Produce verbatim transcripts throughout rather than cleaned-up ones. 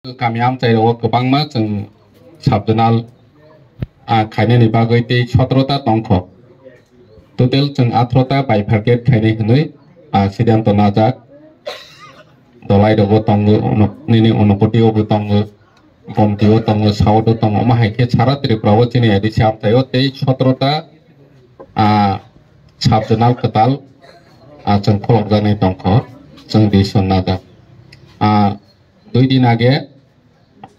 Kami amchai rogo kwbangma chwng sub-zonal, ah, khainani bagwi tei sotro ta tongkho. Total chwng atharo ta bifurcate khainai hwnwi, ah, siddhanto najak. Dolai rogo tongo, Uno-, nini Unakoti o bo tongo, Gomti o tongo, South o tongo, omo hai khe sara Tripura o chini A D C amchai o tei sotro ta, ah, sub-zonal kwtal, ah, chwng kholopjaknai tongkho, chwng decision najak. Ah, dui din age,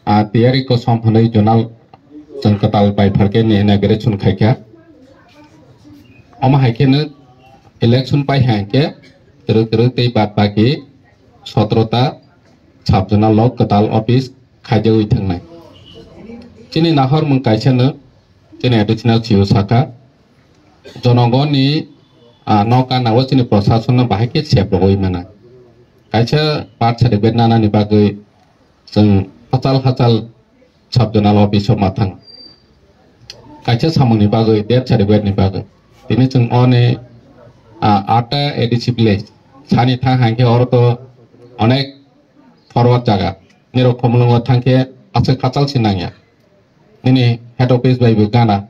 ah, tiyari kosom hwnwi zonal chwng kwtal bifurcate ni inauguration khaikha. Omo hai kheno election pai hai khe kwrwk kwrwk tei bad baki sotro ta sub-zonal o kwtal office khaijawi thangnai. Chini nahormung kaisano chini additional C E O sakha, jonogonni, ah, nok gana o chini prosason no bahai khe sep rogwi mano. Kaisa birth certificate nanani bagwi chwng hachal hachal sub-zonal office o ma thang. Kaisa samungni bagwi, death certificate ni bagwi. Tini chwng oni, ah, atta A D C village sani thang hai khe oro to onek forward jaga. Nirok Khumulwngo thang khe aswk hachal se nangya. Nini head office bai bo gana.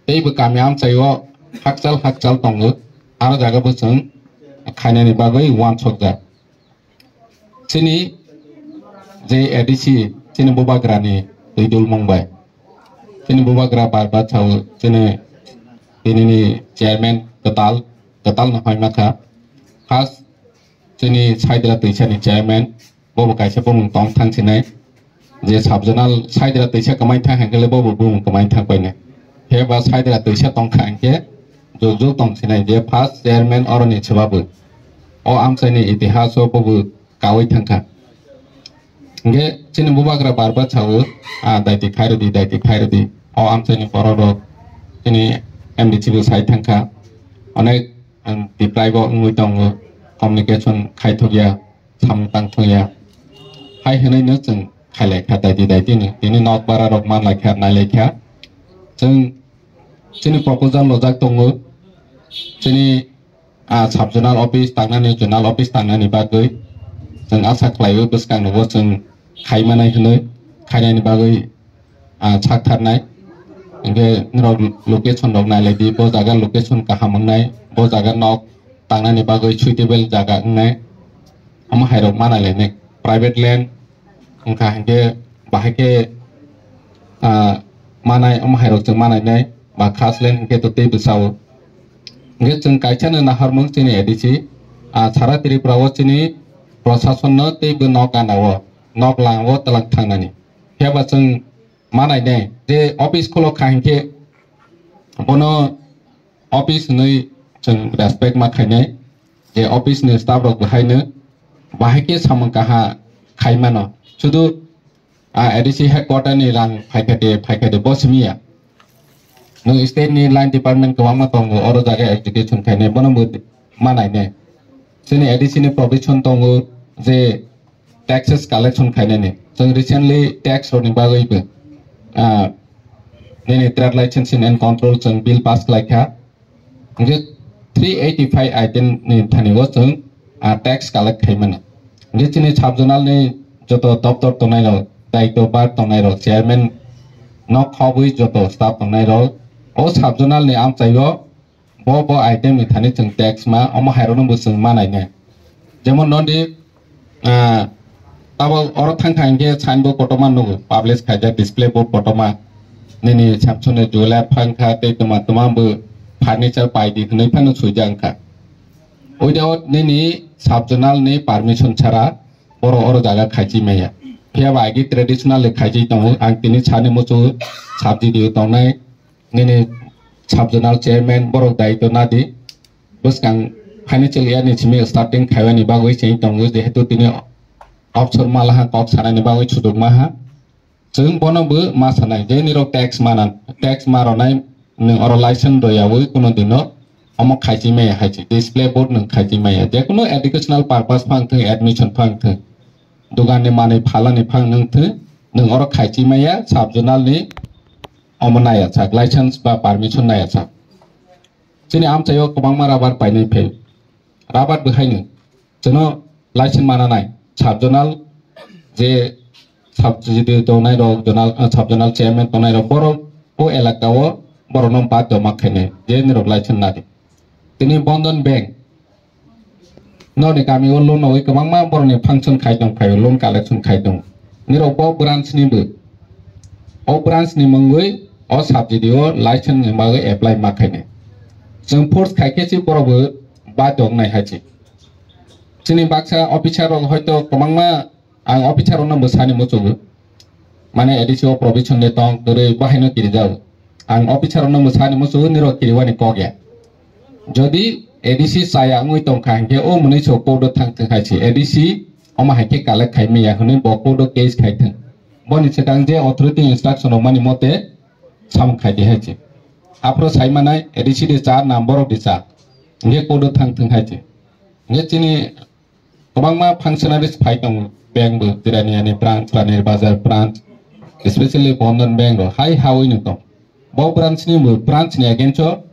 Tei bo kami amchai o hakchal hakchal tongo. Aro jaga bo chwng khainani bagwi uansukjak. Chini je A D C, chini bubagrani twi dulmung bai. Chini bubagra bar bar sao, chini, tinini chairman kwtal, kwtal no hoi makha. First, chini Saidra Twisa ni chairman, bobo kaisa bumung tong thang sinai. Je sub-zonal Saidra Twisa kwmai thang hangkhe le bobo bumung kwmai thang painai. Heba Saidra Twisa tong kha hangkhe jujul tong sinai je first chairman oroni se babu. O amchaini itihas o bobo kawi thang kha. Hingke chini bubagra bar bar sao, ah, daiti khairodi, daiti khairodi. O amchaini borok rok chini M D C bo sai thang kha. Onek, um, deprive o wngwi tongo, communication khai thok ya, samung tang thok ya. Hai hwnwi no chwng khailai kha daiti daiti no. Tini nok bara rok man lai kha, nai lai kha. Chwng chini proposal lojak tongo. Chini ah, sub-zonal office tangnani, zonal office tangnani bagwi chwng asa khlaiwi bwskang nogo chwng khai manai hwnwi khainani bagwi, ah, sak tharnai. Hingke norok location rok nai lai di, bo jaga location kaham wngnai, bo jaga nok tangnani bagwi suitable jaga wngnai, omo hai rok ma nai lai nai. Private land wngkha hingke bahai khe, ah, manai, omo hai rok chwng manai nai, ba khas land hingke to tei bwsa o. Hingke chwng kaisa no nahormung chini A D C, ah, sara Tripura o chini prosason no tei bo nok gana o, nok lang o twlang thangnani. Phiya ba chwng manai nai je office khulok kha hingke bono office hwnwi chwng respect ma khainai, je office ni staff rok bo haino bahai khe samung kaha khai mano. Sudu, ah, A D C headquarter ni rang phaikha de, phaikha de, bo simi ya. Nwng state ni line department kwbangma tongo, oro jaga execution khainai, bono bo ma nainai. Chini A D C ni provision tongo je taxes collection khainani. Chwng recently tax rokni bagwi bo, ah, nini trade licensing and control chwng bill pass khlai kha. Hingke three eighty five item ni thani o chwng, ah, tax collect khai mano. Hingke chini sub-zonal ni joto doptor tongnai rok, daitwbar tongnai rok, chairman nok khobwi joto staff tongnai rok, o sub-zonal ni amchai o bo, bo item ni thani chwng tax ma, omo hai rokno bo chwng ma nainai. Jemon nodi, ah, tabok oro thang kha hingke sign board kotorma nugo, publish khaijak display board kotorma. Nini Samsung ni jeweler phang kha, tei toma toma bo furniture pai di hwnwi phano swijak wngkha. Without nini sub-zonal ni permission chara borok oro jaga khaichi maya. Phiya ba agi traditional ni khaichi tongo, ang tini sani muchungo sub-D D O tongnai. Nini sub-zonal chairman borok daitw nadi. Bwskang financial year ni simi starting khaiyani bagwi cheng tongo, jehetu tini obsor malaha kok sanani bagwi suduk maha. Chwng bono bo ma sanai, je nirok tax mana, tax ma ronai nwng oro license royawi kuno dino omo khaichi maya haichi, display board nwng khaichi maya. Jekunu educational purpose phang thung, admission phang thung, dugan ni manwi phalani phang nwng thung, nwng oro khaichi maya sub-zonal ni omo naya sak, license ba permission naya sak. Chini amchaio kwbangma rubber painai phai. Rubber bo haino chwngno license mana nai. Sub-zonal je sub G D O tongnai rok, zonal, ah, sub zonal chairman tongnai rok, borok o elaka o borok no bathyo ma khainai je nirok license nadi. Tini Bandhan Bank noni kami o loan nogwi kwbangma borok ni function khai tong phai o, loan collection khai tong. Nirok bo branch ni bo, o branch ni mungwi o sub G D O license ni bagwi apply ma khainai. Chwng force khai khe si borok bo bathyo wngnai hai si. Chini baksa officer rok hoito kwbangma, ang officer rokno bo sani muchungo, mane A D C o provision de tong kwrwi bahaino kirijago. Ang officer rokno bo sani muchungo, nirok kiriwani kok ya. Jodi A D C chaya wngwi tongkha hinkhe o mwnwi so court o thang thang hai si, A D C omo hai khe collect khai maya hwnwi bo court o case khai thang. Boni swkang je authority instruction rok mani mote samung khai di hai si. Aphuru sai manai A D C de cha na borok de cha, hinkhe court o thang thang hai si. Hinkhe chini kwbangma functionaries phai tongo, bank bo Jirania ni branch, Ranir Bazar branch, especially Bandhan Bank rok hai hawi no tong. Bo branch ni bo, branch ni against o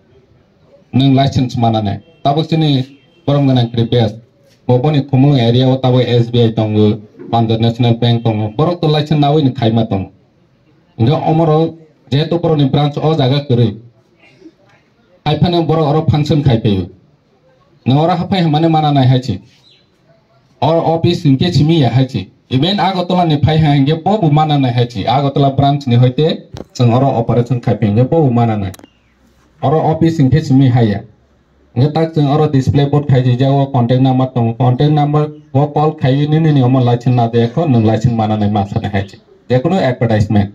nwng license mananai. Tabuk chini borom gwnang kri best. Bo boni Khumulwng area o tabuk S B I tongo, Punjab National Bank tongo. Borok to license nawi ni khaima tongo. Hinkhe omoro jehetu borok ni branch o jaga kwrwi, hai phano borok oro function khai phaio. Nwng oro haphai hwnmani mana nai hai se. Oro office hinkhe simi ya hai se. Even Agartala ni phai ha hinkhe bo bo mana nai hai se. Agartala branch ni hoite chwng oro operation khai phi hinkhe bo bo mana nai. Oro office hinkhe simi hai ya. Hinkhe tak chwng oro display board khai sijak o contact number tongo. Contact number o call khai nini ni omo license na de kho nwng license mana nai ma sanai hai se. Jekunu advertisement.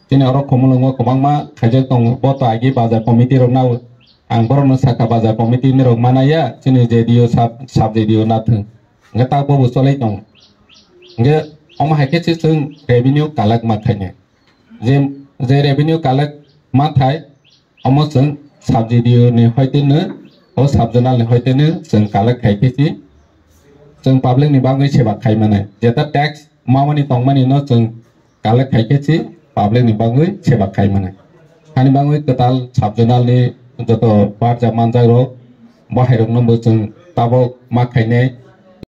Chini oro Khumulwngo kwbangma khaijak tongo, bo to agi bazar committee rok nao. Ang borokno sakha bazar committee ni rok mana ya, chini J D O sub, sub J D O nathwng. Hwnkhe tak bo bo cholai tongo. Hwnkhe omo hai khe se chwng revenue collect ma khainai. Je, je revenue collect ma thai, omo chwng sub G D O ni hoiteno, o sub zonal ni hoiteno chwng collect khai khe si chwng public ni bagwi seba khai manai. Jeta tax mamani tongmani no chwng collect khai khe si public ni bagwi seba khai manai. Hani bagwi kwtal sub zonal ni joto barja manjak rok, bo hai rok no bo chwng tabok ma khainai.